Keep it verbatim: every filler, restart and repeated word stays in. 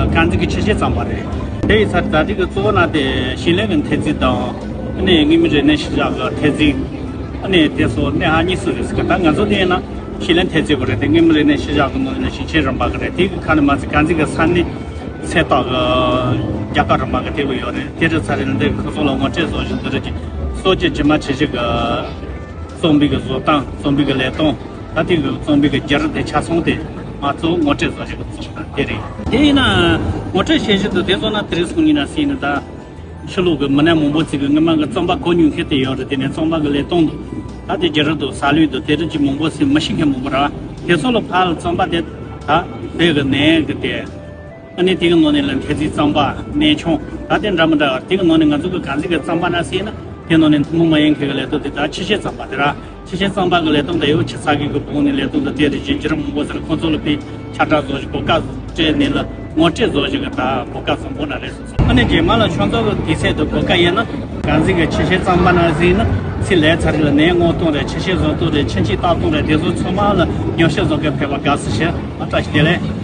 དཀར་མཛེས་ཀྱི་ཆུ་ཤེལ་གཙང་པ་རེད། དེ་ཡི་ཚར་ད་ལྟའི་གི་གཙོ་བོ་ན་དེ་ཞིང་ལས་ཀྱི་འཐད་རྩིས་དང་། ཨ་ནི་མངོན་མིན་རིག་གནས་གཞིར་བཞག་གི་འཐད་རྩིས། ཨ་ནི་དེ་ཚོ་གནས་ཧ་གཉིས་སུ་རེད་ཟེར་གི། ད་ང་ཚོ་དེ་ཡིན་ན་ཞིང་ལས་འཐད་རྩིས་གི་རེད། དེ་མངོན་མིན་རིག་གནས་གཞིར་བཞག་གི་ནང་ནས་ཞིང་ཆེན་རིམ་པ་གི་རེད། དེ་གི་ཁ་ནས་མ་ཚད་དཀར་མཛེས་གི་ས་གནས་ཚད་བརྟག་གི་རྒྱལ་ཁབ་རིམ་པ་གི་དེ་གི་ཡོད་རེད། དེ་རེད་ཚར་རེད་ན་འདི་ཁོ་ཚོ་ལ་ངོ་སྤྲོད་བཟོ་བཞིན་དུ་རེད་ཀྱི། སོ་སྐྱེ་ཇི་མ་ཇི་བཞིན་གི་རྩོམ་པའི་གི་བཟོ་སྟངས། རྩོམ་པའི་གི་ལས་སྟངས། ད་ཐེངས་ཀྱི་རྩོམ་པའི་གི་རྒྱུ་རུ་དེ་ཆ་ཚང་དེ་ང་ཚོ་ངོ་སྤྲོད་བཟོ་ཞིག་གི་རྩོམ་དེ་རེད། དེ་ཡིན་ན་ངོ་སྤྲོད་བྱེད་བཞིན་དུ་དེ་ཚོ་ན་དེ་རིང་སང་ཉིན་ན་སྲིད་ནི་ད་ཕྱི་ལོགས་ཀྱི་མི་སྣ་མང་པོ་ཅིག་གི་སྔོན་མ་གི་རྩོམ་པ་གོ་མྱོང་མཁན་དེ་ཡོད་རེད། དེ་ནས་རྩོམ་པ་གི་ལས་སྟངས་དུ་ད་དེ་རྒྱུ་རུ་དུ་ས་ལུད་དུ་དེ་རིགས་ཀྱི་མང་པོ་ཞིག་མི་ཤེས་མཁན་མང་པོ་ར། དེ་ཚོ་ལ་ཕར་རྩོམ་པ་དེ་ད་བོད་ཀྱི་ནས་གི་དེ། ཨ་ནི་དེ་གི་ནང་ནས་ལ་འཐད་རྩིས་རྩོམ་པ། གནས་ཆུང་། ད་དེ་འདྲ་མི་འདྲ་བ་དེ་གི་ནང་ནས་ང་ཚོ་གི་དཀར་མཛེས་གི་རྩོམ་པ་ན་ཟེར་ན་དེ་ནང་ནས་ཐུན་མོང་མ་ཡིན་མཁན་གི་ལས་དོན་དེ་ད་ཆུ་ཤེལ་རྩོམ་པ་དེ་ར། ཆུ་ཤེལ་རྩོམ་པ་གི་ལས་དོན་དེ་ཡོད་ཆུ་ཚ་གི་གི་བོང་ནས་ལས་དོན་དེ་དེ་རེད། རྗེས་འགྱུར་མང་པོ་ཟེར་ཁོང་ཚོ་ལ་པའི་ཁྱབ་བསྒྲགས་བཟོ་ཞིག་གོ་སྐབས་སྤྲད་ནས་ལ་ངོ་སྤྲོད་བཟོ་ཞིག་གི་ད་གོ་སྐབས་བཟང་པོ་ན་རེད་སོང་། ཨ་ནི་རྗེས་མ་ལ་ཁྱོད་ཚོ་གི་དུས་ཚོད་དུ་གོ་སྐབས་ཡིན་ན་དཀར་མཛེས་གི་ཆུ་ཤེལ་རྩོམ་པ་ན་ཟེར་ན་ཚེ་ལས་ཚར་རེད་ལ་ནས་སྔོག་གཏོང་རེད། ཆུ་ཤེལ་བཟོ་གཏོང་རེད། ཆུ་འཁྱིལ་བཏགས་གཏོང་རེད། དེ་ཚོ་ཚང་མ་ལ་ཉམས་ཞིབ་བཟོ་མཁན་ཕེབས་པ་དགའ་བསུ་ཞུ། ཨ་བཀྲ་ཤིས་བདེ་ལེགས།